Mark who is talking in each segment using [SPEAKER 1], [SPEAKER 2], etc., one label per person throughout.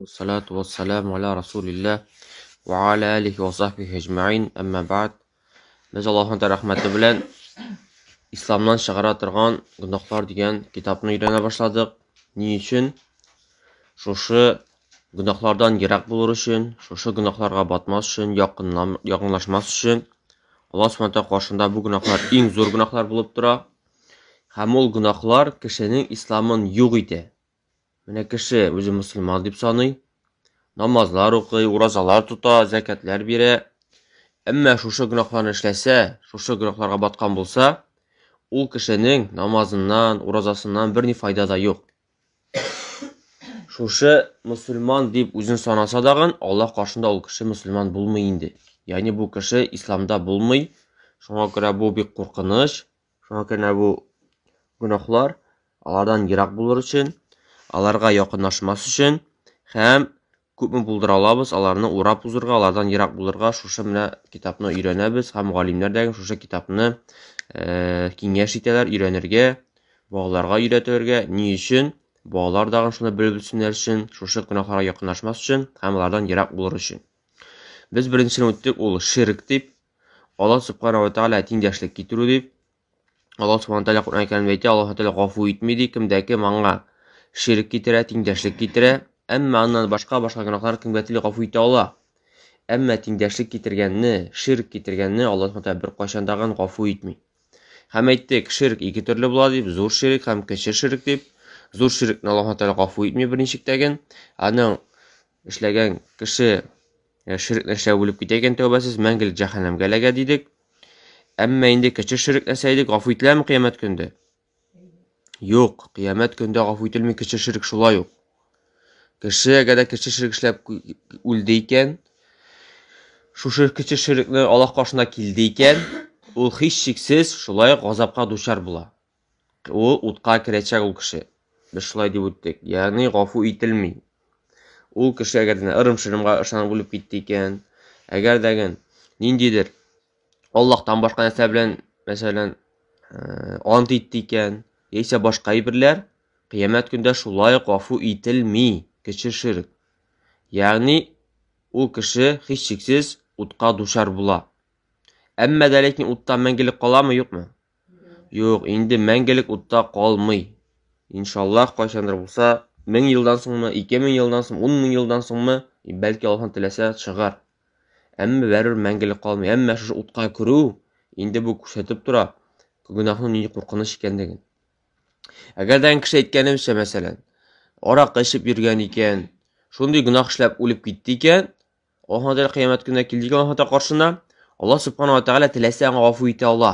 [SPEAKER 1] Вассалату вассаламу аля расулилля ва аля алихи ва сахбихи әҗмәин. Әмма бәгъд. Без Аллаһның рәхмәте белән Исламнан чыгара торган гөнаһлар дигән китапны өйрәнә башладык. Ни өчен? Шушы гөнаһлардан ерак булыр өчен, шушы гөнаһларга батмас өчен, якынлашмас өчен Аллаһ Субхану каршында бу гөнаһлар иң зур гөнаһлар булып тора. Һәм ул гөнаһлар кешенең исламын юк итә. Менә кеше үзе мөселман дип саный, намазлар укый, уразалар тота, зәкятләр бирә. Әмма шушы гөнаһларны эшләсә, шушы гөнаһларга баткан булса, ул кешенең намазыннан, уразасыннан берни файда да юк. Шушы мөселман дип үзен санаса дагын, Аллаһ каршында ул кеше мөселман булмый инде. Ягъни бу кеше исламда булмый. Шуңа күрә бу бик куркыныч. Шуңа күрә бу гөнаһлар алардан ерак булыр өчен, аларга якынлашмас өчен һәм күпме булдыра алабыз, аларны урап узырга, алардан ерак булырга шушы менә китапны өйрәнәбез һәм галимнәр дә шушы китапны киңәш итәләр өйрәнергә, балаларга өйрәтергә. Ни өчен? Балалар дагын шуны белеп үссеннәр өчен, шушы гөнаһларга якынлашмас өчен һәм алардан ерак булыр өчен. Без беренчесен үттек, ул ширк дип, Аллаһ субхана ва тааля тиңдәшлек китерү дип. Аллаһ субхана тааля Коръән Кәримдә әйтә, Аллаһ тааля гафу итми ди, кемдә кем аңа ширк китерә, тиңдәшлек китерә. Әмма аннан башка башка гөнаһлар кемгә тели гафу итә ала. Әмма тиңдәшлек китергәнне, ширк китергәнне Аллаһ субхана тааля беркайчан да гафу итми. Һәм әйттек, ширк ике төрле була дип, зур ширк һәм кече ширк дип. Зур ширкне Аллаһ тааля гафу итми берничек тәген. Аның эшләгән кеше ширкне эшләп үлеп китә икән тәүбәсез, мәңгелек җәһәннәмгә эләгә дидек. Әмма инде кече ширк нәрсә идек, гафу ителәме кыямәт көндә? Юк, кыямәт көндә гафу ителми кече ширк шулай ук. Кеше әгәр дә кече ширк эшләп үлде икән, шушы кече ширкне Аллаһ каршына килде икән, ул һичшиксез шулай ук газапка дучар була. Ул утка керәчәк ул кеше. Без шулай дип үттек. Ягъни гафу ителми. Ул кеше әгәр дә ырым-шырымга ышанып үлеп китте икән, әгәр дә ниндидер Аллаһтан башка нәрсә белән, мәсәлән, ант итте икән, яисә башка әйберләр, кыямәт көндә шулай ук гафу ителми, кече ширк. Ягъни ул кеше һичшиксез утка дучар була. Әмма дә ләкин утта мәңгелек каламы, юкмы? Юк, инде мәңгелек утта калмый. Иншаллаһ, кайчандыр булса, 1000 елдан соңмы, 2000 елдан соң, 10 мең елдан соңмы, бәлки Аллаһ теләсә чыгар. Әмма бәрбер мәңгелек калмый. Әмма шушы утка керү инде бу күрсәтеп тора, гөнаһның нинди куркыныч икәнлеген. Әгәр дә кеше әйткәнемчә, мәсәлән, аракы эчеп йөргән икән, шундый гөнаһ эшләп үлеп китте икән, Аллаһ Тәгалә кыямәт көнендә килде икән Аллаһ Тәгалә каршына, Аллаһ Субхану ва Тәгалә теләсә аңа гафу итә ала.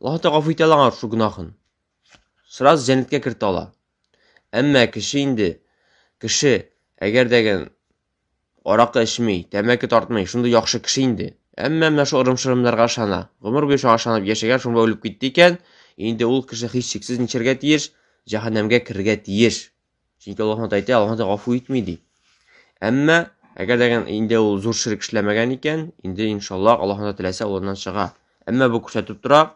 [SPEAKER 1] Аллаһ Тәгалә гафу итә ала аңа шул гөнаһын. Сразу җәннәткә кертә ала. Әмма кеше инде, кеше әгәр дә аракы эчми, тәмәке тартмый, шундый яхшы кеше инде. Әмма менә шул ырым-шырымнарга ышана. Гомер буе шуңа ышанып яшәгән, шунда үлеп китте икән, инде ул кеше һичшиксез ничәргә тиеш? Җәһәннәмгә керергә тиеш. Чөнки Аллаһ Тәгалә әйтә, Аллаһ Тәгалә гафу итми ди. Әмма әгәр дә инде ул зур ширк эшләмәгән икән, инде иншаллаһ Аллаһ Тәгалә теләсә ул аннан чыга. Әмма бу күрсәтеп тора,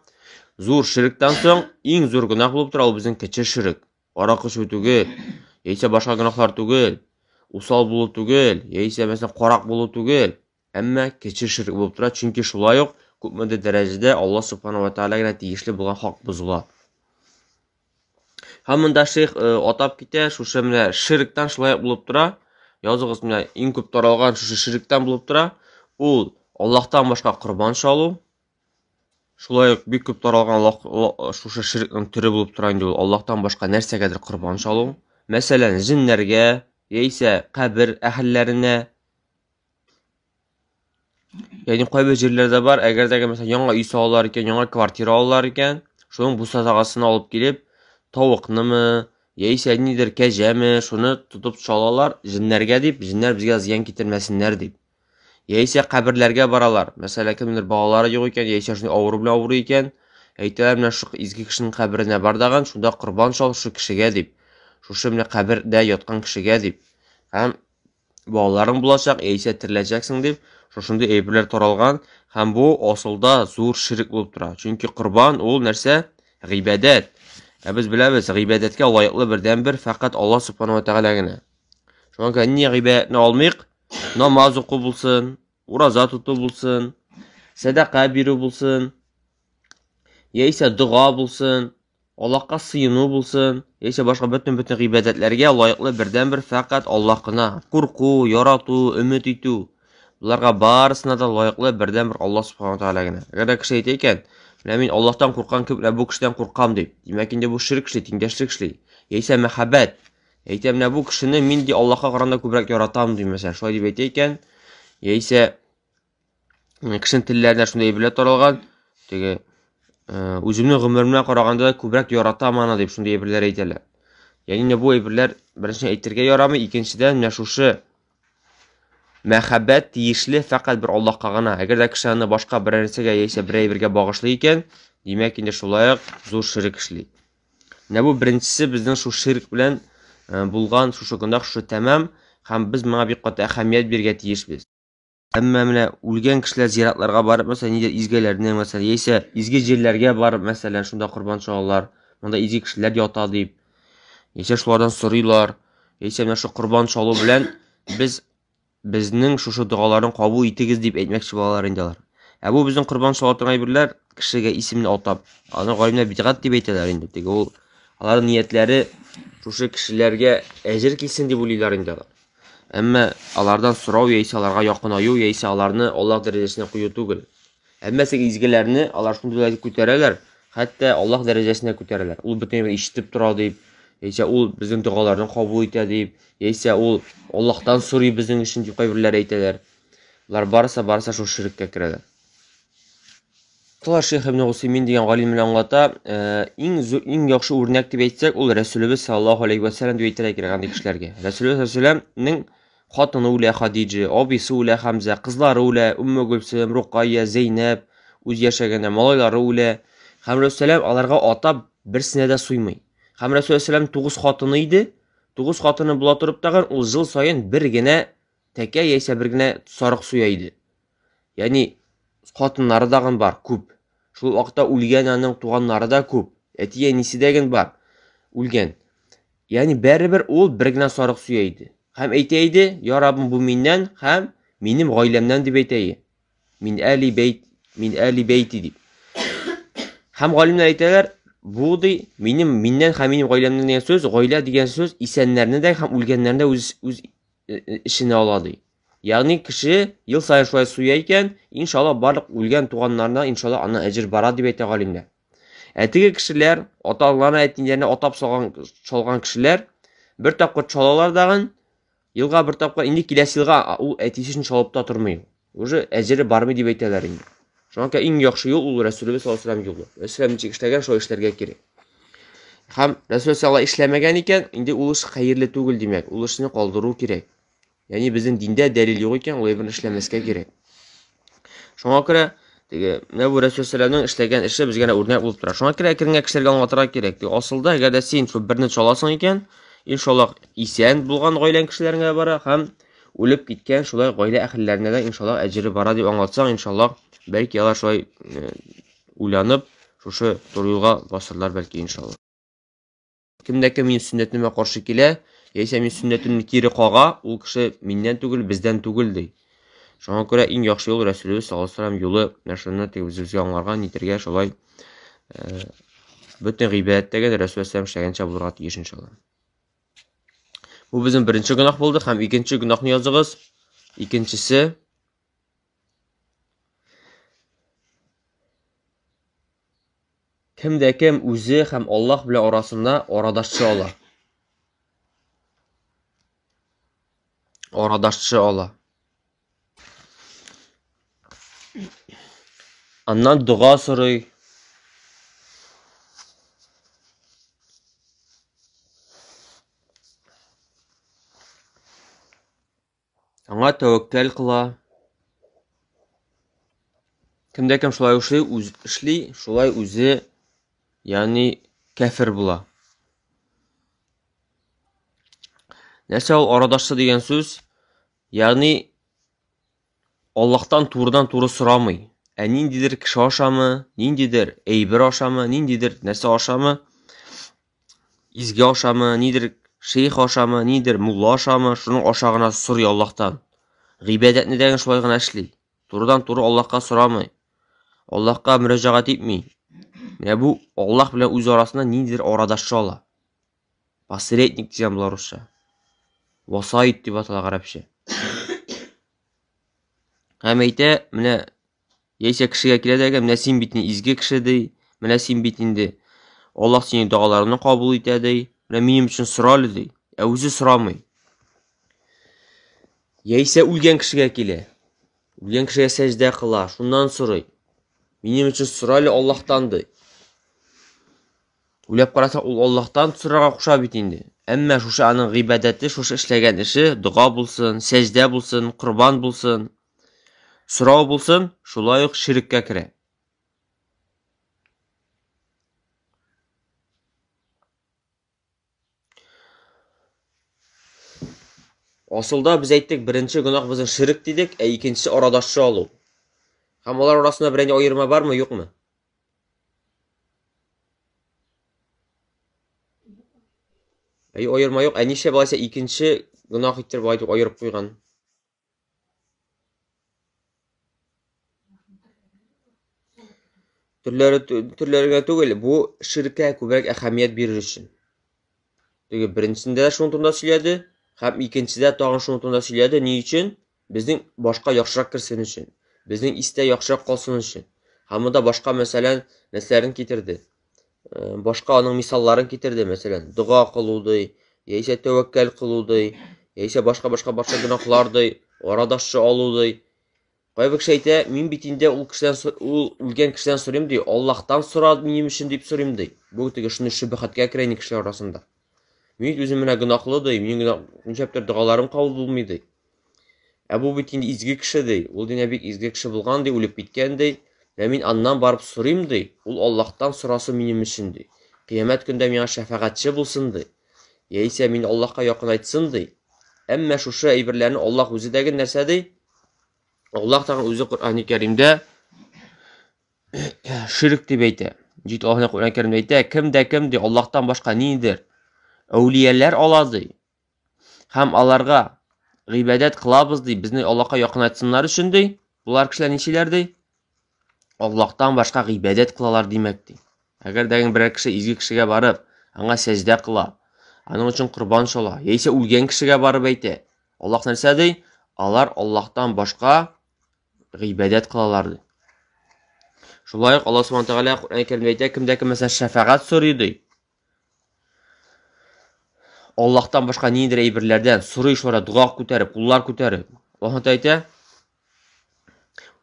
[SPEAKER 1] зур ширктән соң иң зур гөнаһ булып тора ул безнең кече ширк. Аракы эчү түгел, яисә башка гөнаһлар түгел, усал булу түгел, яисә мәсәлән карак булу түгел. Әмма кече ширк булып тора, чөнки шулай ук күпмедер дәрәҗәдә Аллаһ Субхану ва Тааля генә тиешле булган хак бозыла. Һәм монда шейх атап китә, шушы менә ширктан шулай ук булып тора. Языгыз менә иң күп таралган шушы ширктан булып тора. Ул Аллаһтан башка корбан чалу. Шулай ук бик күп таралган Аллаһ шушы ширкнең төре булып тора инде ул Аллаһтан башка нәрсәгәдер корбан чалу. Мәсәлән, җеннәргә яисә кабер әһелләренә. Ягъни кайбер җирләрдә бар, әгәр дә мәсәлән яңа өй салалар икән, яңа квартира алалар икән, шуның бусагасына алып килеп, тавыкнымы, яисә нидер кәҗәме, шуны тотып чалалар җеннәргә дип, җеннәр безгә зыян китермәсеннәр дип. Яисә каберләргә баралар. Мәсәлән, кемнеңдер балалары юк икән, яисә шундый авыру белән авырый икән, әйтәләр, менә шул изге кешенең каберенә бар дагын, шунда корбан чал шушы кешегә дип. Шушы менә кабердә яткан кешегә дип. Һәм балаларың булачак, яисә тереләчәксең дип, шушындый әйберләр таралган һәм бу асылда зур ширк булып тора. Чөнки корбан ул нәрсә? Гыйбадәт. Ә без беләбез, гыйбадәткә лаеклы бердәнбер фәкать Аллаһ Субхану ва Тәгалә генә. Шуңа күрә ни гыйбадәтне алмыйк, намаз уку булсын, ураза тоту булсын, сәдака бирү булсын, яисә дога булсын, Аллаһка сыену булсын, яисә башка бөтен-бөтен гыйбадәтләргә лаеклы бердәнбер фәкать Аллаһ кына. Курку, ярату, өмет итү. Боларга барысына да лаеклы бердәнбер Аллаһ субхана тәгалә генә. Әгәр дә кеше әйтә икән, менә мин Аллаһтан курккан кебек, менә бу кешедән куркам дип, димәк инде бу ширк эшли, тиңдәшлек эшли. Яисә мәхәббәт. Әйтә, менә бу кешене мин ди Аллаһка караганда күбрәк яратам ди, мәсәлән, шулай дип әйтә икән, яисә кешенең телләренә шундый әйберләр таралган, теге үземнең гомеремә караганда да күбрәк яратам аны дип шундый әйберләр әйтәләр. Ягъни менә бу әйберләр беренчедән әйтергә ярамый, икенчедән менә шушы мәхәббәт тиешле фәкать бер Аллаһка гына. Әгәр дә кеше аны башка берәр нәрсәгә яисә берәр әйбергә багышлый икән, димәк инде шулай ук зур ширек эшли. Менә бу беренчесе безнең шу ширк белән булган шушы гөнаһ шушы тәмам һәм без моңа бик каты әһәмият бирергә тиешбез. Әмма менә үлгән кешеләр зиратларга барып, мәсәлән, нидер изгеләрне, мәсәлән, яисә изге җирләргә барып, мәсәлән, шунда корбан чалалар, монда изге кешеләр ята дип, яисә шулардан сорыйлар, яисә менә шул корбан чалу белән без безнең шушы догаларын кабул итегез дип әйтмәкче булалар инде алар. Ә бу безнең корбан чала торган әйберләр кешегә исемне атап, аны галимнәр бидгать дип әйтәләр инде. Теге ул аларның ниятләре шушы кешеләргә әҗер килсен дип уйлыйлар инде алар. Әмма алардан сорау яисә аларга якынаю яисә аларны Аллаһ дәрәҗәсенә кую түгел. Әмма теге изгеләрне алар шундый итеп күтәрәләр, хәтта Аллаһ дәрәҗәсенә күтәрәләр. Ул бөтен әйберне ишетеп тора дип, яисә ул безнең догаларны кабул итә дип, яисә ул Аллаһтан сорый безнең өчен дип кайберләре әйтәләр. Болар барысы барысы шул ширккә керәләр. Тла Шейх ибн Гусеймин дигән галим белән аңлата, иң зур, иң яхшы үрнәк дип әйтсәк, ул Рәсүлебез саллаллаһу алейхи ва сәлләм дип әйтергә кирәк андый кешеләргә. Рәсүлебез саллаллаһу алейхи хатыны үлә Хадиджа, абыйсы үлә Хамза, кызлары үлә Умму Гөлсем, Рукайя, Зәйнәб, үз яшәгәндә малайлары үлә. Һәм Рәсүлебез аларга атап берсенә дә суймый. Һәм Рәсүлебез саллаллаһу тугыз хатыны иде. Тугыз хатыны була торып тагын ул ел саен бер генә тәкә яисә бер генә сарык суя иде. Ягъни хатыннары дагын бар, күп. Шул вакытта үлгән аның туганнары да күп. Әти-әнисе дә ген бар. Үлгән. Ягъни бәребер ул бер генә сарык суя иде. Һәм әйтә иде, я Раббым, бу миннән һәм минем гаиләмнән дип әйтә иде. Мин әли бәйт, мин әли бәйти дип. Һәм галимнәр әйтәләр, бу ди, минем миннән һәм минем гаиләмнән дигән сүз, гаилә дигән сүз исәннәрне дә һәм үлгәннәрне дә үз үз эченә ала ди. Ягъни кеше ел саен шулай суя икән, иншалла барлык үлгән туганнарына иншалла аннан әҗер бара дип әйтә галимнәр. Ә теге кешеләр, аталарына, әтиләренә атап салган, чалган кешеләр бер тапкыр чалалар дагын, елга бер тапкыр, инде киләсе елга ул әтисе өчен чалып та тормый. Уже әҗере бармый дип әйтәләр инде. Шуңа күрә иң яхшы юл ул Рәсүлебез саллаллаһу алейһи вәсәлләм юлы. Рәсүлебез ничек эшләгән, шулай эшләргә кирәк. Һәм Рәсүл саллаллаһу эшләмәгән икән, инде ул эш хәерле түгел димәк, ул эшне калдыру кирәк. Ягъни безнең диндә дәлил юк икән, ул әйберне эшләмәскә кирәк. Шуңа күрә теге менә бу Рәсүл сәләмнең эшләгән эше безгә үрнәк булып тора. Шуңа күрә әкрен генә кешеләргә аңлатырга кирәк. Теге асылда әгәр дә син шул берне чаласың икән, иншаллаһ исән булган гаиләң кешеләреңә бара һәм үлеп киткән шулай гаилә әһелләренә дә иншаллаһ әҗере бара дип аңлатсаң, иншаллаһ бәлки алар шулай уйланып шушы туры юлга басырлар бәлки иншаллаһ. Кем дә кем минем сөннәтемә каршы килә, яисә минем сөннәтемне кире кага, ул кеше миннән түгел, бездән түгел, ди. Шуңа күрә иң яхшы юл Рәсүлебез саллаллаһу алейһи вәсәлләм юлы, менә шуны теге үзебезгә аңларга, нитергә шулай э, бөтен гыйбадәттәге дә Рәсүл саллаллаһу эшләгәнчә булырга тиеш иншалла. Бу безнең беренче гөнаһ булды һәм икенче гөнаһны языгыз. Икенчесе Кем дә кем үзе һәм Аллаһ белән арасында арадашчы ала. Арадашчы ала. Аннан дога сорый. Аңа тәвәккәл кыла. Кемдә кем шулай эшли, үз эшли, шулай үзе, ягъни кәфер була. Нәрсә ул арадашчы дигән сүз? Ягъни Аллаһтан турыдан-туры сорамый. Ә ниндидер кеше ашамы, ниндидер әйбер ашамы, ниндидер нәрсә ашамы, изге ашамы, нидер. Шейх ашамы, нидер, мулла ашамы, шуның аша гына сорый Аллаһтан. Гыйбадәтне дә шулай гына эшли. Турыдан-туры Аллаһка сорамый. Аллаһка мөрәҗәгать итми. Менә бу Аллаһ белән үз арасында ниндидер арадашчы ала. Посредник дигән була русча. Васаит дип атала гарәпчә. Һәм әйтә, менә яисә кешегә килә дә, менә син бит изге кеше ди, менә син бит инде Аллаһ синең догаларыңны кабул итә ди, менә минем өчен сора әле ди. Ә үзе сорамый. Яисә үлгән кешегә килә. Үлгән кешегә сәҗдә кыла, шуннан сорый. Минем өчен сора әле Аллаһтан ди. Уйлап карасаң, ул Аллаһтан сорарга куша бит инде. Әмма шушы аның гыйбадәте, шушы эшләгән эше, дога булсын, сәҗдә булсын, корбан булсын, сорау булсын, шулай ук ширккә керә. Асылда без әйттек, беренче гөнаһ безнең ширк дидек, ә икенчесе арадашчы алу. Һәм алар арасында берәр аерма бармы, юкмы? Әй, аерма юк. Ә нишләп алайса икенче гөнаһ иттереп алай дип аерып куйган? Төрләре төрләре генә түгел, бу ширкә күбрәк әһәмият бирер өчен. Теге беренчесендә дә шуның турында сөйләде, һәм икенчедә тагын шуның турында сөйләде. Ни өчен? Безнең башка яхшырак керсен өчен, безнең истә яхшырак калсын өчен. Һәм монда башка, мәсәлән, нәрсәләрен китерде. Башка аның мисалларын китерде, мәсәлән, дога кылу ди, яисә тәвәккәл кылу ди, яисә башка-башка башка гөнаһлар ди, арадашчы алу ди. Кайбер кеше әйтә, мин бит инде ул кешедән ул үлгән кешедән сорыйм ди, Аллаһтан сора минем өчен дип сорыйм ди. Бу теге шундый шөбһәткә керә инде кешеләр арасында. Мин бит үзем менә гөнаһлы ди, минем гөнаһ нишләптер догаларым кабул булмый ди. Ә бу бит инде изге кеше ди. Ул динә бик изге кеше булган ди, үлеп киткән ди. Ә мин аннан барып сорыйм ди. Ул Аллаһтан сорасын минем өчен ди. Кыямәт көндә миңа шәфәгатьче булсын ди. Яисә мине Аллаһка якынайтсын ди. Әмма шушы әйберләрне Аллаһ үзе дә нәрсә ди? Аллаһ тагын үзе Коръәни Кәримдә ширк дип әйтә. Җит Аллаһ Коръәни Кәримдә әйтә, кем дә кем ди Аллаһтан башка нидер әүлияләр ала ди. Һәм аларга гыйбадәт кылабыз ди, безне Аллаһка якынайтсыннар өчен ди. Булар кешеләр ничәләр ди? Аллаһтан башка гыйбадәт кылалар димәк ди. Әгәр дә берәр кеше изге кешегә барып, аңа сәҗдә кыла, аның өчен корбан чала, яисә үлгән кешегә барып әйтә, Аллаһ нәрсә ди? Алар Аллаһтан башка гыйбадәт кылалар ди. Шулай ук Аллаһ Субхану тәгалә Коръән Кәримдә әйтә, кемдә кем мәсәлән шәфәгать сорый ди. Аллаһтан башка ниндидер әйберләрдән сорый шулар дога күтәреп, куллар күтәреп. Аллаһ Тәгалә әйтә,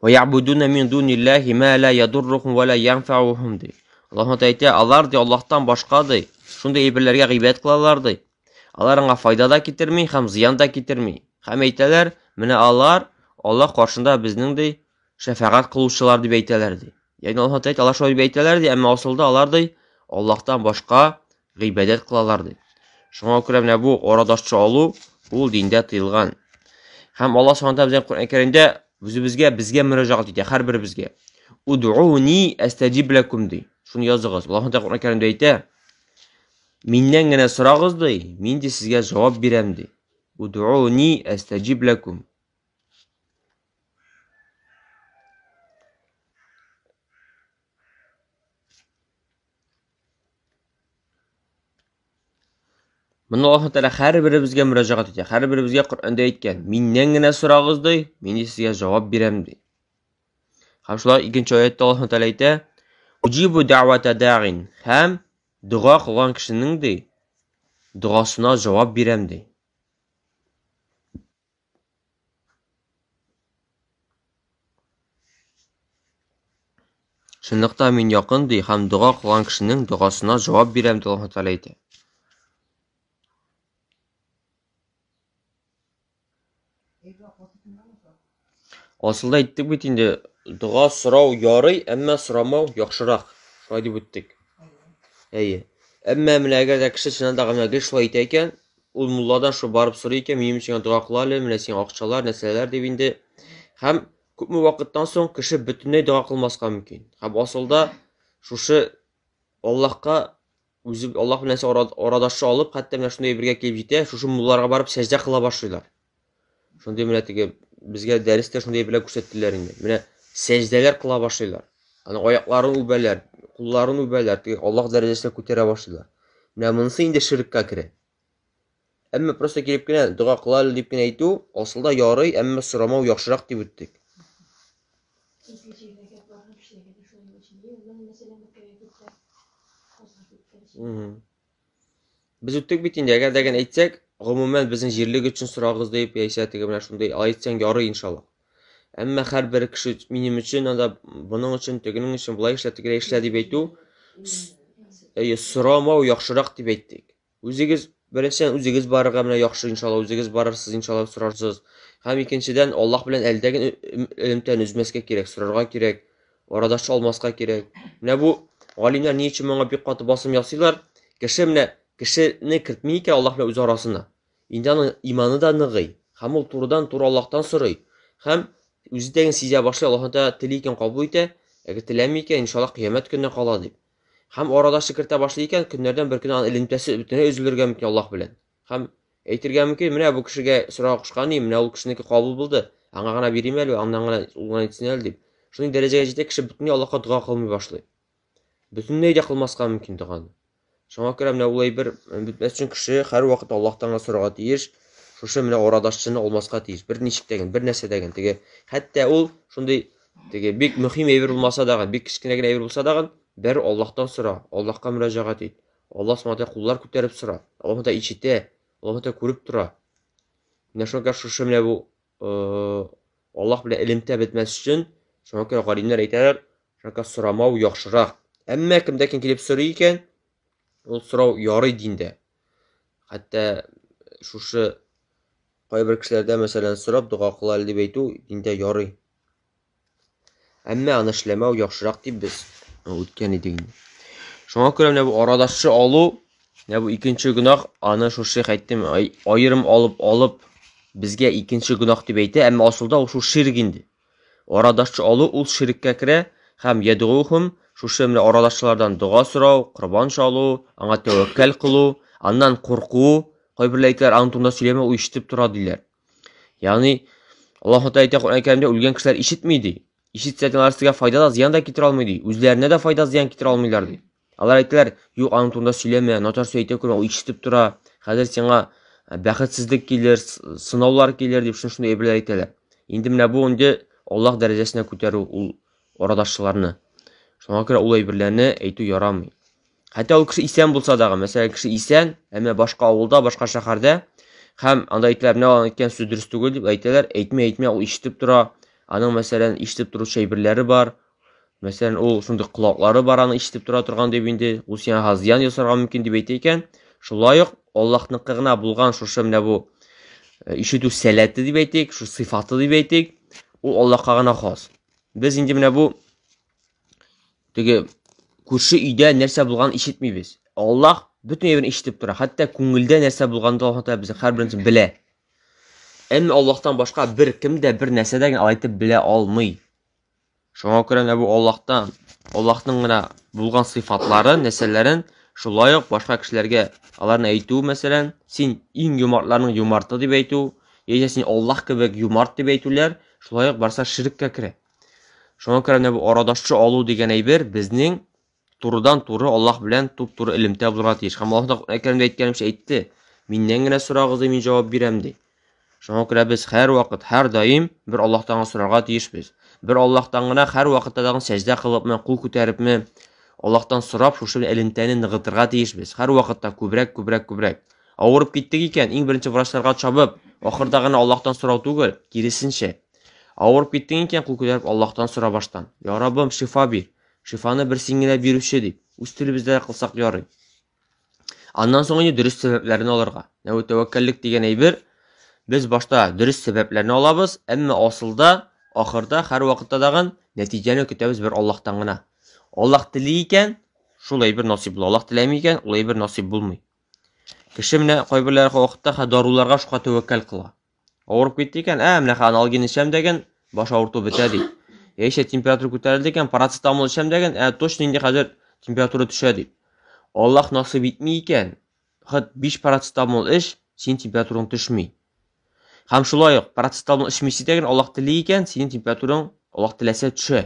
[SPEAKER 1] Ва ябудуна мин дуниллахи ма ла ядуррухум ва ла янфаухум ди. Аллаһ Тәгалә әйтә, алар ди Аллаһтан башка ди, шундый әйберләргә гыйбадәт кылалар ди. Алар аңа файда да китерми һәм зыян да китерми. Һәм әйтәләр, менә алар Аллаһ каршында безнең ди шәфәгать кылучылар дип әйтәләр ди. Ягъни Аллаһ Тәгалә алар шулай дип әйтәләр ди, әмма асылда алар ди Аллаһтан башка гыйбадәт кылалар ди. Шуңа күрә менә бу арадашчы алу ул диндә тыелган. Һәм Аллаһ Субхану тәгалә безгә Коръән Кәримдә үзебезгә безгә мөрәҗәгать итә, һәрберебезгә. Удуни астаҗиб ләкум ди. Шуны языгыз. Аллаһ Тәгалә Коръән Кәримдә әйтә: Миннән генә сорагыз ди, мин ди сезгә җавап бирәм ди. Удуни астаҗиб ләкум. Моны Аллаһ Тәгалә һәрберебезгә мөрәҗәгать итә. Һәрберебезгә Коръәндә әйткән: "Миннән генә сорагыз ди, мин сезгә җавап бирәм" ди. Һәм шулай икенче аятта Аллаһ Тәгалә әйтә: "Уҗибу дәгъвата дәгин" һәм дога кылган кешенең ди догасына җавап бирәм ди. Чынлыкта мин якын ди һәм дога кылган кешенең догасына җавап бирәм дип Аллаһ Тәгалә әйтә. Асылда әйттек бит инде, дога сорау ярый, әмма сорамау яхшырак. Шулай дип үттек. Әйе. Әмма менә әгәр дә кеше чыннан да гына гел шулай итә икән, ул мулладан шул барып сорый икән, минем өчен дога кыл әле, менә сиңа акчалар, нәрсәләр дип инде. Һәм күпме вакыттан соң кеше бөтенләй дога кылмаска мөмкин. Һәм асылда шушы Аллаһка үзе Аллаһ белән арадашчы алып, хәтта менә шундый бергә килеп җитә, шушы мулларга барып сәҗдә кыла башлыйлар. Шундый менә теге безгә дәрестә шундый әйберләр күрсәттеләр инде. Менә сәҗдәләр кыла башлыйлар. Аның аякларын үбәләр, кулларын үбәләр, теге Аллаһ дәрәҗәсенә күтәрә башлыйлар. Менә монысы инде ширккә керә. Әмма просто килеп кенә дога кыла әле дип кенә әйтү, асылда ярый, әмма сорамау яхшырак дип үттек. Без үттек бит инде, әгәр дә генә әйтсәк, гомумән безнең җирлек өчен сорагыз дип, яисә теге менә шундый, алай әйтсәң ярый иншалла. Әмма һәрбер кеше минем өчен анда моның өчен, тегенең өчен болай эшлә, тегеләй эшлә дип әйтү, әйе, сорамау яхшырак дип әйттек. Үзегез беренчедән үзегез барырга менә яхшы иншалла, үзегез барырсыз иншалла сорарсыз. Һәм икенчедән Аллаһ белән әлдәге элемтәне өзмәскә кирәк, сорарга кирәк, арадашчы алмаска кирәк. Менә бу галимнәр ни өчен моңа бик каты басым ясыйлар? Кеше менә кешене кертми икән Аллаһ белән үз арасына. Инде аның иманы да ныгый. Һәм ул турыдан-туры Аллаһтан сорый. Һәм үзе дә сизә башлый, Аллаһ Тәгалә тели икән кабул итә, әгәр теләми икән, иншаллаһ кыямәт көненә кала дип. Һәм арадашчы кертә башлый икән, көннәрдән бер көн аның элемтәсе бөтенләй өзелергә мөмкин Аллаһ белән. Һәм әйтергә мөмкин, менә бу кешегә сорау кушкан идем, менә ул кешенеке кабул булды, аңа гына бирим әле, аннан гына ул гына әйтсен әле дип. Шундый дәрәҗәгә җитә, кеше бөтенләй Аллаһка дога кылмый башлый. Бөтенләй дә кылмаска мөмкин доганы. Шуңа күрә менә ул әйбер бетмәс өчен кеше һәрвакыт Аллаһтан гына сорарга тиеш. Шушы менә арадашчыны алмаска тиеш. Бер ничек тә бер нәрсә дә теге. Хәтта ул шундый теге бик мөһим әйбер булмаса да, бик кечкенә генә әйбер булса да, бер Аллаһтан сора, Аллаһка мөрәҗәгать ит. Аллаһ субхана куллар күтәреп сора. Аллаһ та ишетә, Аллаһ та күреп тора. Менә шуңа күрә шушы менә бу Аллаһ белән элемтә бетмәс өчен, шуңа күрә галимнәр әйтәләр, шуңа күрә сорамау яхшырак. Әмма кемдә кем килеп сорый икән, ул сорау ярый диндә. Хәтта шушы кайбер кешеләрдә, мәсәлән, сорап дога кыл әле дип әйтү диндә ярый. Әмма аны эшләмәү яхшырак дип без үткән идек инде. Шуңа күрә менә бу арадашчы алу, менә бу икенче гөнаһ, аны шушы шейх әйттем, аерым алып алып безгә икенче гөнаһ дип әйтә, әмма асылда ул шул ширк инде. Арадашчы алу ул ширккә керә һәм ядгухум шушы менә арадашчылардан дога сорау, корбан чалу, аңа тәвәккәл кылу, аннан курку, кайберләр әйтәләр, аның турында сөйләмә, ул ишетеп тора диләр. Ягъни Аллаһ Тәгалә әйтә Коръән Кәримдә үлгән кешеләр ишетми ди. Ишетсә дә алар сезгә файда да, зыян да китерә алмый ди. Үзләренә дә файда, зыян китерә алмыйлар ди. Алар әйтәләр, юк, аның турында сөйләмә, начар сүз әйтә күрмә, ул ишетеп тора. Хәзер сиңа бәхетсезлек килер, сынаулар килер дип шундый әйберләр әйтәләр. Инде менә бу инде Аллаһ дәрәҗәсенә күтәрү ул арадашчыларны. Шуңа күрә ул әйберләрне әйтү ярамый. Хәтта ул кеше исән булса дагы, мәсәлән, кеше исән, әмма башка авылда, башка шәһәрдә һәм анда әйтәләр, менә аның әйткән сүз дөрес түгел дип әйтәләр, әйтмә, әйтмә, ул ишетеп тора. Аның, мәсәлән, ишетеп торучы әйберләре бар. Мәсәлән, ул шундый колаклары бар, аны ишетеп тора торган дип инде, ул сиңа зыян ясарга мөмкин дип әйтә икән, шулай ук Аллаһныкы гына булган шушы менә бу ишетү сәләте дип әйтик, шул сыйфаты дип әйтик, ул Аллаһка гына хас. Без инде менә бу теге күрше өйдә нәрсә булганын ишетмибез. Аллаһ бөтен әйберне ишетеп тора. Хәтта күңелдә нәрсә булганын да Аллаһ Тәгалә безнең һәрберебезне белә. Әмма Аллаһтан башка бер кем дә бер нәрсә дә алай итеп белә алмый. Шуңа күрә менә бу Аллаһтан, Аллаһның гына булган сыйфатларын, нәрсәләрен шулай ук башка кешеләргә аларны әйтү, мәсәлән, син иң юмартларның юмарты дип әйтү, яисә син Аллаһ кебек юмарт дип әйтүләр, шулай ук барса ширккә керә. Шуңа күрә менә бу арадашчы алу дигән әйбер безнең турыдан-туры Аллаһ белән туп-туры элемтә булырга тиеш. Һәм Аллаһ Коръән Кәримдә әйткәнемчә әйтте. Миннән генә сорагыз, ди, мин җавап бирәм, ди. Шуңа күрә без һәрвакыт, һәрдаим бер Аллаһтан гына сорарга тиешбез. Бер Аллаһтан гына һәрвакытта тагын сәҗдә кылыпмы, кул күтәрепме, Аллаһтан сорап, шушы элемтәне ныгытырга тиешбез. Һәрвакытта күбрәк, күбрәк, күбрәк. Авырып киттек икән, иң беренче врачларга чабып, ахырда гына Аллаһтан сорау түгел, киресенчә. Авырып киттең икән, кул күтәреп Аллаһтан сора баштан. Я Раббым, шифа бир. Шифаны бер син генә бирүче дип. Үз телебездә дә кылсак ярый. Аннан соң инде дөрес сәбәпләрне алырга. Нәү тәвәккәллек дигән әйбер без башта дөрес сәбәпләрне алабыз, әмма асылда, ахырда һәрвакытта тагын нәтиҗәне көтәбез бер Аллаһтан гына. Аллаһ тели икән, шул әйбер насыйп була. Аллаһ теләми икән, ул әйбер насыйп булмый. Кеше менә кайберләре вакытта даруларга шука тәвәккәл кыла. Авырып китте икән, ә, менә аналгин эчәм дәген, баш авырту бетә ди. Яисә температура күтәрелде икән, парацетамол эчәм дәген, ә, точно инде хәзер температура төшә ди. Аллаһ насыйп итми икән, хәт 5 парацетамол эч, синең температураң төшми. Һәм шулай ук парацетамол эчмисе дә Аллаһ тели икән, синең температураң Аллаһ теләсә төшә.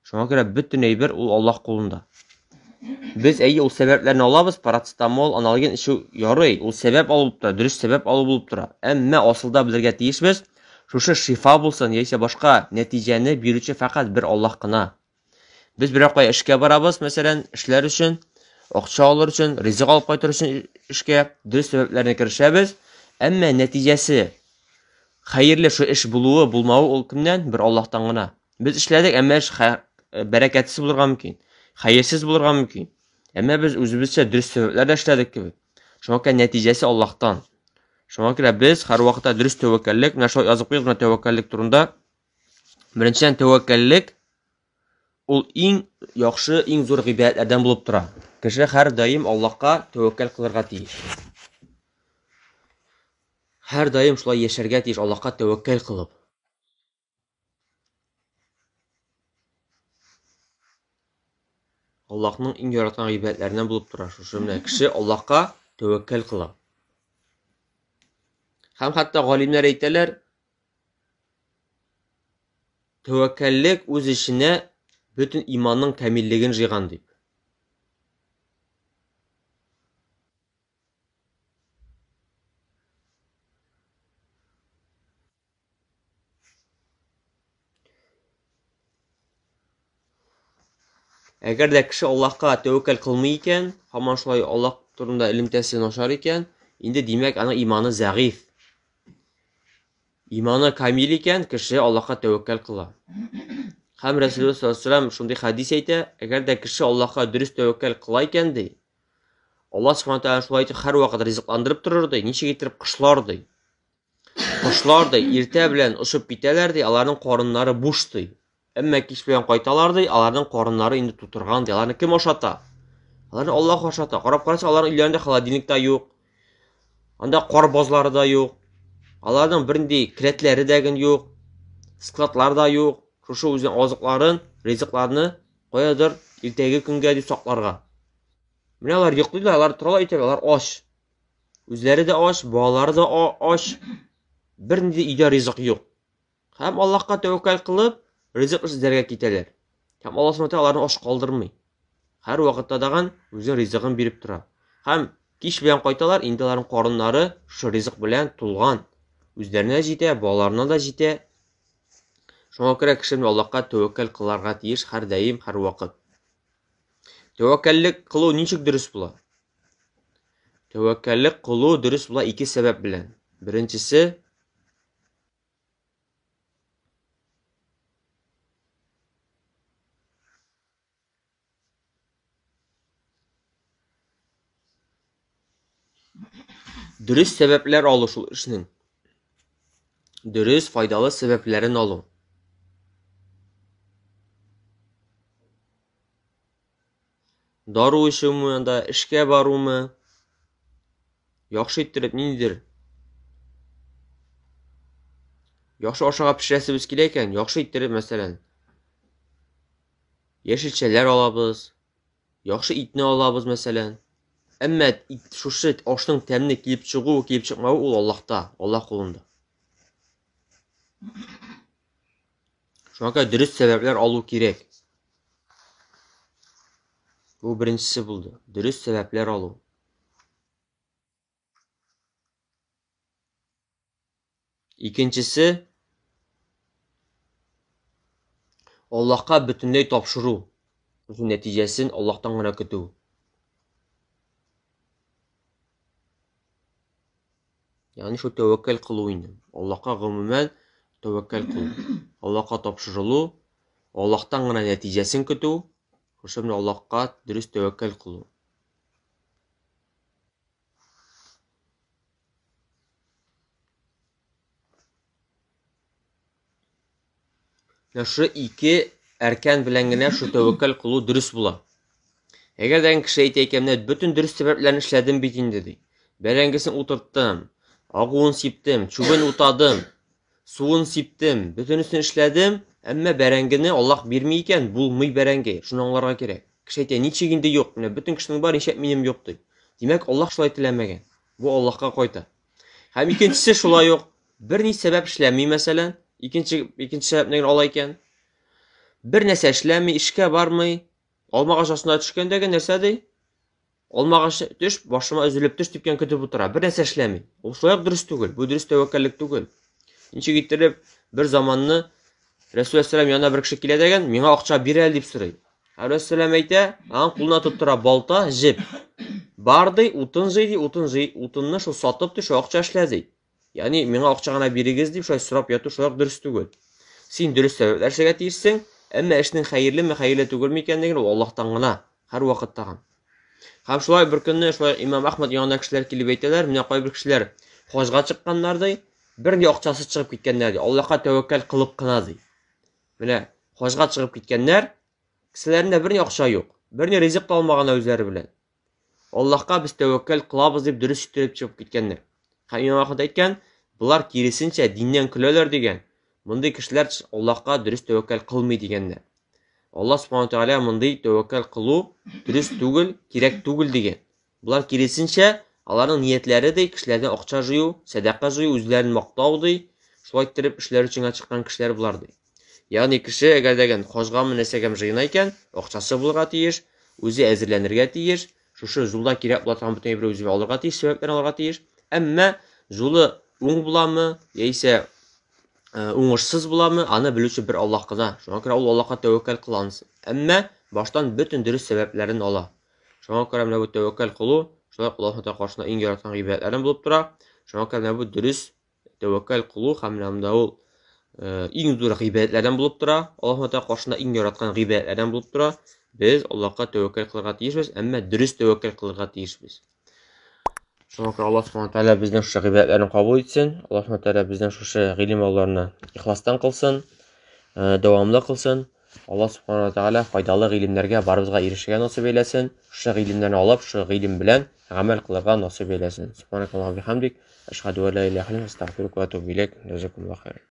[SPEAKER 1] Шуңа күрә бөтен әйбер ул Аллаһ кулында. Без әйе ул сәбәпләрне алабыз, парацетамол, аналгин эчү ярый, ул сәбәп алу булып тора, дөрес сәбәп алу булып тора. Әмма асылда белергә тиешбез, шушы шифа булсын яисә башка нәтиҗәне бирүче фәкать бер Аллаһ кына. Без берәр кая эшкә барабыз, мәсәлән, эшләр өчен, акча алыр өчен, ризык алып кайтыр өчен эшкә, дөрес сәбәпләрне керешәбез, әмма нәтиҗәсе хәерле шу эш булуы, булмавы ул кемнән? Бер Аллаһтан гына. Без эшләдек, әмма эш бәрәкәтсез булырга мөмкин, хәерсез булырга мөмкин. Әмма без үзебезчә дөрес сәбәпләр дә эшләдек кебек. Шуңа күрә нәтиҗәсе Аллаһтан. Шуңа күрә без һәрвакытта дөрес тәвәккәллек, менә шулай язып куйыйк менә тәвәккәллек турында. Беренчедән, тәвәккәллек ул иң яхшы, иң зур гыйбадәтләрдән булып тора. Кеше һәрдаим Аллаһка тәвәккәл кылырга тиеш. Һәрдаим шулай яшәргә тиеш, Аллаһка тәвәккәл кылып. Аллаһның иң яраткан гыйбадәтләреннән булып тора. Шушы менә кеше Аллаһка тәвәккәл кыла. Һәм хәтта галимнәр әйтәләр, тәвәккәллек үз эченә бөтен иманның камиллеген җыйган дип. Әгәр дә кеше Аллаһка тәвәккәл кылмый икән, һаман шулай Аллаһ турында элемтәсе начар икән, инде димәк аның иманы зәгыйф. Иманы камил икән, кеше Аллаһка тәвәккәл кыла. Һәм Рәсүлебез саллаллаһу алейһи ва сәлләм шундый хәдис әйтә, әгәр дә кеше Аллаһка дөрес тәвәккәл кыла икән, ди, Аллаһ субхана тәгалә шулай итеп һәрвакыт ризыкландырып торыр, ди, ничек иттереп кошлар, ди. Кошлар ди, иртә белән очып китәләр ди, аларның карыннары буш ди. Әмма кич белән кайталар ди, аларның карыннары инде тутырган ди. Аларны кем ашата? Аларны Аллаһ ашата. Карап карасаң, аларның өйләрендә холодильник та юк. Анда кар базлары да юк. Аларның бернинди келәтләре дә ген юк. Складлар да юк. Шушы үзенең азыкларын, ризыкларны каядыр иртәге көнгә дип сакларга. Менә алар йоклыйлар, алар торалар иртәгә, алар ач. Үзләре дә ач, балалары да ач. Бернинди өйдә ризык юк. Һәм Аллаһка тәвәккәл кылып, ризык эзләргә китәләр. Һәм Аллаһ Субхану аларны ач калдырмый. Һәр вакытта даган үзе ризыгын биреп тора. Һәм кич белән кайталар, инде аларның карыннары шушы ризык белән тулган. Үзләренә җитә, балаларына да җитә. Шуңа күрә кеше Аллаһка тәвәккәл кыларга тиеш һәрдаим, һәрвакыт. Тәвәккәллек кылу ничек дөрес була? Тәвәккәллек кылу дөрес була ике сәбәп белән. Беренчесе дөрес сәбәпләр алу шул эшнең. Дөрес, файдалы сәбәпләрен алу. Дару эчүме анда, эшкә барумы? Яхшы иттереп ниндидер яхшы ашарга пешерәсебез килә икән, яхшы иттереп, мәсәлән, яшелчәләр алабыз, яхшы итне алабыз, мәсәлән. Әмма ит, шушы ашның тәмле килеп чыгу, килеп чыкмавы ул Аллаһта, Аллаһ кулында. Шуңа күрә дөрес сәбәпләр алу кирәк. Бу беренчесе булды. Дөрес сәбәпләр алу. Икенчесе Аллаһка бөтенләй тапшыру. Шуның нәтиҗәсен Аллаһтан гына көтү. Ягъни шул тәвәккәл кылу инде. Аллаһка гомумән тәвәккәл кылу. Аллаһка тапшырылу, Аллаһтан гына нәтиҗәсен көтү, шушы белән Аллаһка дөрес тәвәккәл кылу. Менә шушы ике әркән белән генә шу тәвәккәл кылу дөрес була. Әгәр дә кеше әйтә икән, менә бөтен дөрес сәбәпләрне эшләдем бит инде ди. Бәрәңгесен утырттым, агуын сиптем, чүбен утадым, суын сиптем, бөтенесен эшләдем, әмма бәрәңгене Аллаһ бирми икән, булмый бәрәңге. Шуны аңларга кирәк. Кеше әйтә, ничек инде юк? Менә бөтен кешенең бар, нишләп минем юк ди. Димәк, Аллаһ шулай теләмәгән. Бу Аллаһка кайта. Һәм икенчесе шулай ук бер ни сәбәп эшләми, мәсәлән, икенче сәбәпне генә ала икән. Бер нәрсә эшләми, эшкә бармый, алмагач астына төшкәндәге нәрсә ди? Алмагач төш, башыма өзелеп төш дип көтеп утыра. Бер нәрсә эшләми. Ул шулай ук дөрес түгел. Бу дөрес тәвәккәллек түгел. Ничек иттереп бер заманны Рәсүл әссәлам янына бер кеше килә дәгән, миңа акча бир әле дип сорый. Рәсүл әссәлам әйтә, аның кулына тоттыра балта, җеп. Бар ди, утын җый ди, утын җый, утынны шул сатып ди, шул акча эшлә ди. Ягъни миңа акча гына бирегез дип шулай сорап яту шулай ук дөрес түгел. Син дөрес сәбәпләр эшләргә тиешсең, әмма эшнең хәерлеме, хәерле түгелме икәнлеген ул Аллаһтан гына һәрвакытта гына. Һәм шулай бер көнне шулай имам Әхмәд янына кешеләр килеп әйтәләр, менә кайбер кешеләр хаҗга чыкканнар ди, бернинди акчасыз чыгып киткәннәр ди, Аллаһка тәвәккәл кылып кына ди. Менә хаҗга чыгып киткәннәр, кесәләрендә берни акча юк, берни ризык та алмаганнар үзләре белән. Аллаһка без тәвәккәл кылабыз дип дөрес иттереп чыгып киткәннәр. Һәм имам Әхмәд әйткән, болар киресенчә диннән көләләр дигән. Мондый кешеләр Аллаһка дөрес тәвәккәл кылмый дигәннәр. Аллаһ субхана тәгалә мондый тәвәккәл кылу дөрес түгел, кирәк түгел дигән. Болар киресенчә, аларның ниятләре ди, кешеләрдән акча җыю, сәдака җыю, үзләрен мактау ди. Шулай иттереп эшләр өчен генә чыккан кешеләр болар ди. Ягъни кеше әгәр дә хаҗгамы нәрсәгәме җыена икән, акчасы булырга тиеш, үзе әзерләнергә тиеш, шушы юлда кирәк була торган бөтен әйберне үзе алырга тиеш, сәбәпләрен алырга тиеш. Әмма юлы уң буламы, яисә уңышсыз буламы, аны белүче бер Аллаһ кына. Шуңа күрә ул Аллаһка тәвәккәл кыла анысы. Әмма баштан бөтен дөрес сәбәпләрен ала. Шуңа күрә менә бу тәвәккәл кылу, шулай ук Аллаһ Тәгалә каршында иң яраткан гыйбадәтләрдән булып тора. Шуңа күрә менә бу дөрес тәвәккәл кылу һәм менә монда ул иң зур гыйбадәтләрдән булып тора. Аллаһ Тәгалә каршында иң яраткан гыйбадәтләрдән булып тора. Без Аллаһка тәвәккәл кылырга тиешбез, әмма дөрес тәвәккәл кылырга тиешбез. Шуңа күрә Аллаһ Субхану Тәгалә безнең шушы гыйбадәтләрне кабул итсен. Аллаһ Субхану Тәгалә безнең шушы гыйлем алуларны ихластан кылсын, дәвамлы кылсын. Аллаһ Субхану Тәгалә файдалы гыйлемнәргә барыбызга ирешергә насыйп әйләсен. Шушы гыйлемнәрне алып, шушы гыйлем белән гамәл кылырга насыйп әйләсен. Субханакаллаһу бихамдик, әшһәду ан ла илаһа илля анта, астагфирука ва атубу иләйк. Җазакумуллаһу хайран.